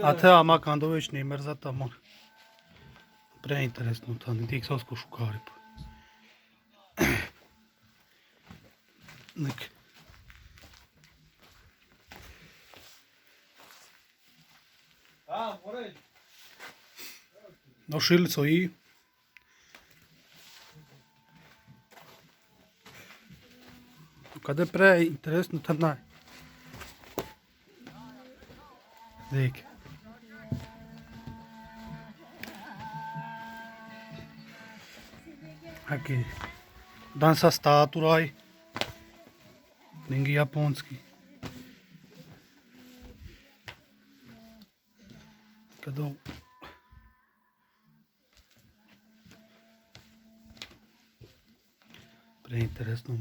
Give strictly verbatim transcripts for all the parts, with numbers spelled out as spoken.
A te ama kando već ne mrzata, ama. Preinteresno tano, dikh so šukari pe. Nek. No šil so i. Kade preinteresno tano. Dikh. Aki. Dansa statura. Lengi japonski. Kado. Preinteresno.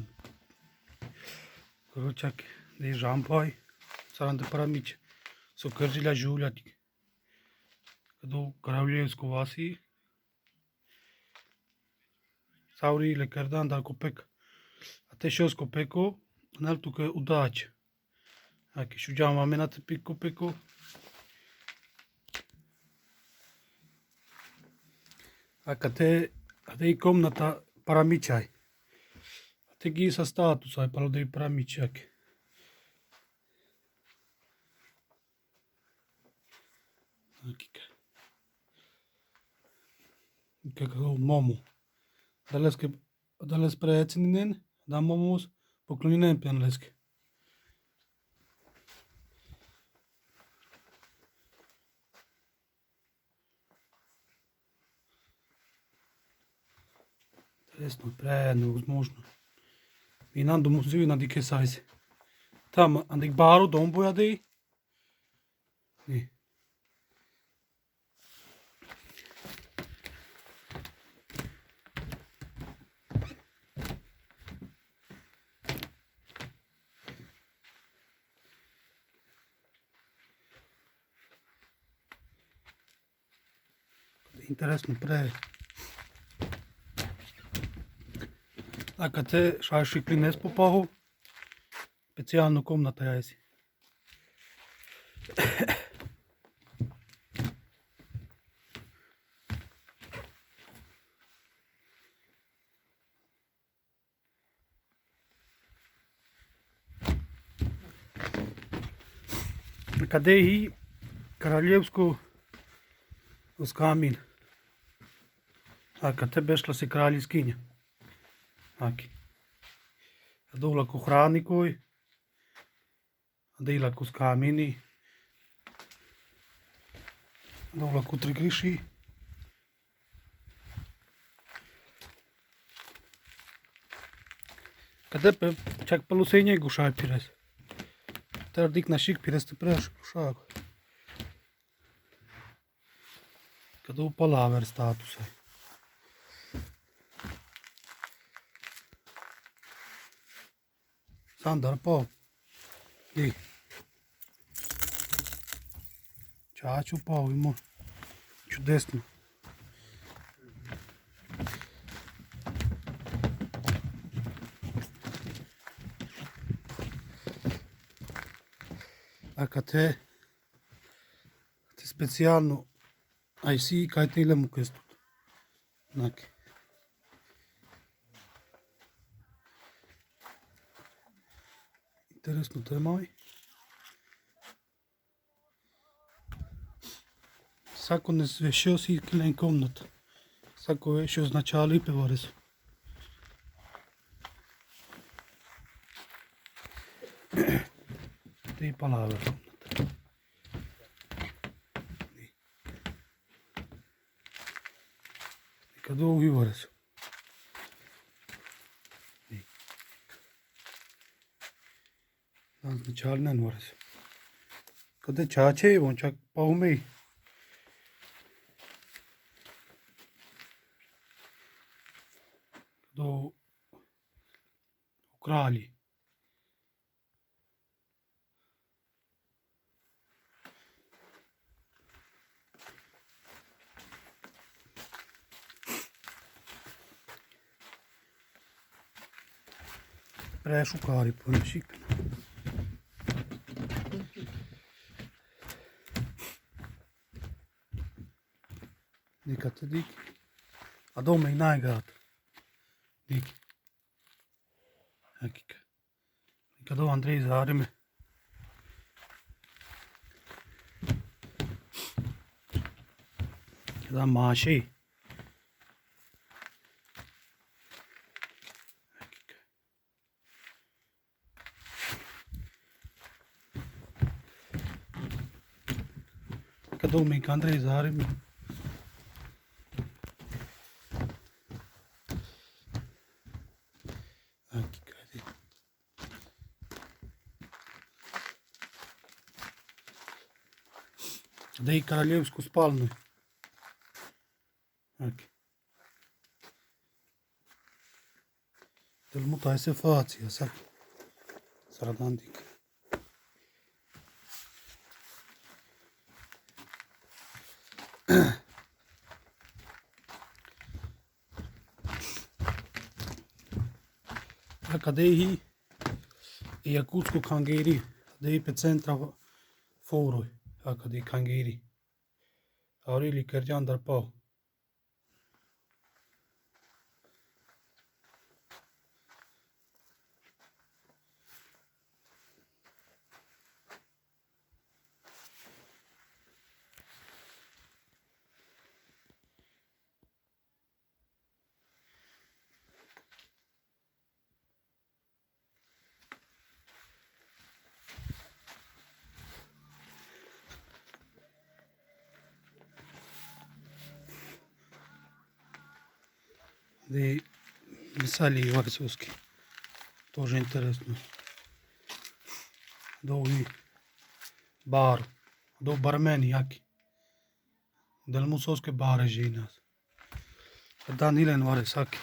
Koročak, de žampaj, saranda paramića. So krdžilja žulja tik. Kado Kraljevsko vasi. Sauri le krdan da kopek. A te šos kopeko, nal tuke udač. Aki, šužam amen a te piko peko. Aki, a te, a te i komnata paramićaj. A te ki sa statusaj, palo de paramićaj. Aki, ka. Ka, ka, momo. Daleske Adaleske preceninen, da momos pokloninen pe adaleske. Interesno, prevozможно. I nando muzej na dikhe sajze. Tamo, ande baro dombo ja dej. Ni. Interesno pre. A kate šaj šikli nes po pahu, specijalno komnata jajzi. Kade i kraljevsko uskamin. A kate bešla si kraljiskinja. Aki. A dola ko hranikoj. Dela ko skamini. Dola ko trigriši. Kade pe čak palo senje gušaj pires. Ter dik našik pires te preš gušaj. Kado palaver statusaj. Sandar pa. Ej. Čačo pa, ima. Čudesno. A kate, te specijalno, a isi kaj te ile mu kesto. Nake. Interesno tema, oj. Sako nes vešo si kelen komnata. Sako vešo značali pe vares. Te i palaver komnata. Kado ugi vares. Značalnen vares. Kade čače, on čak pa umej. Kado u kralji. Prešukar i po našik. Dikh, ate dikh. A dol me i naj gad. Dikh. Akika. Dikh, a dol andre zarime. Ka da maši. Akika. Ka dol me i andre zarime. Akika. Dikh, королевску спальню. Akika. Del muta ese facija, sar. Sar dan dikh. Akade hi, i Jakutsko kangiri, de pe centra foro, akade kangiri. Auri li kerđan dar pao. Di misali, varsovski. Тоже интересно. Dol i bar. Dol barmeni jaki. Del mu soske bare žinas. Dan ilen vare saki.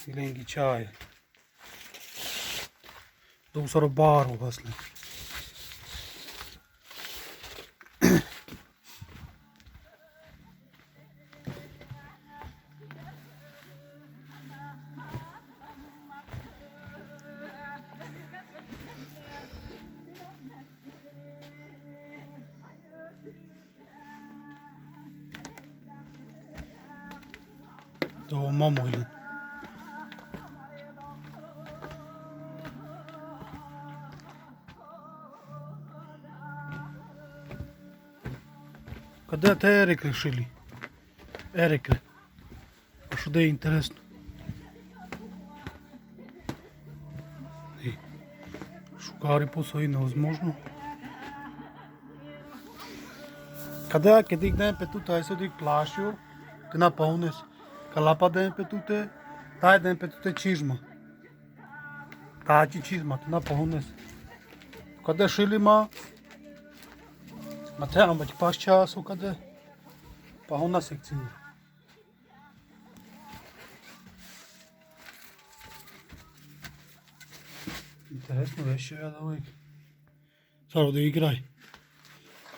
Ilen gi čaje. Dol sar o baro vasle. Dol mamo ilen. Kade te erekre šili? Erekre. Baš de interesno. I šukari po so i nevozmožno. Kade, ked dikh den pe tute, aj so dikh plašo, te na pahunes. Kalapa den pe tute, taj den pe tute čizma. Tači čizma, te na pahunes. Kade šili ma, ma te ama pašča so kade. Pahuna sekcija. Interesno veš, ja da uvek. Sar ode igraj.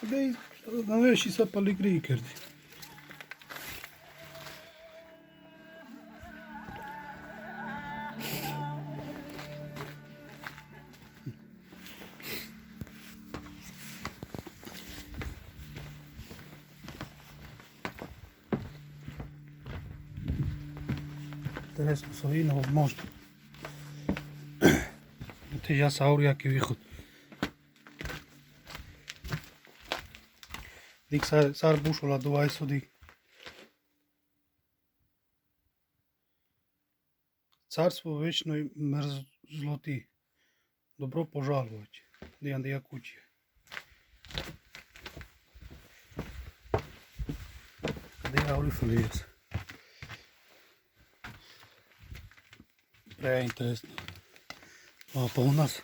Ode, na veš, i sa pali igri kerdi. Interesno so i nevozmožno. Te ja sa auri jaki vihod. Dikh sar, sar bušola dova, aj so dikh. Царство вечной мерзлоты. Добро пожаловать. Диан, диан кучи. Диан, ауриф лес. Преинтересно. А, па у нас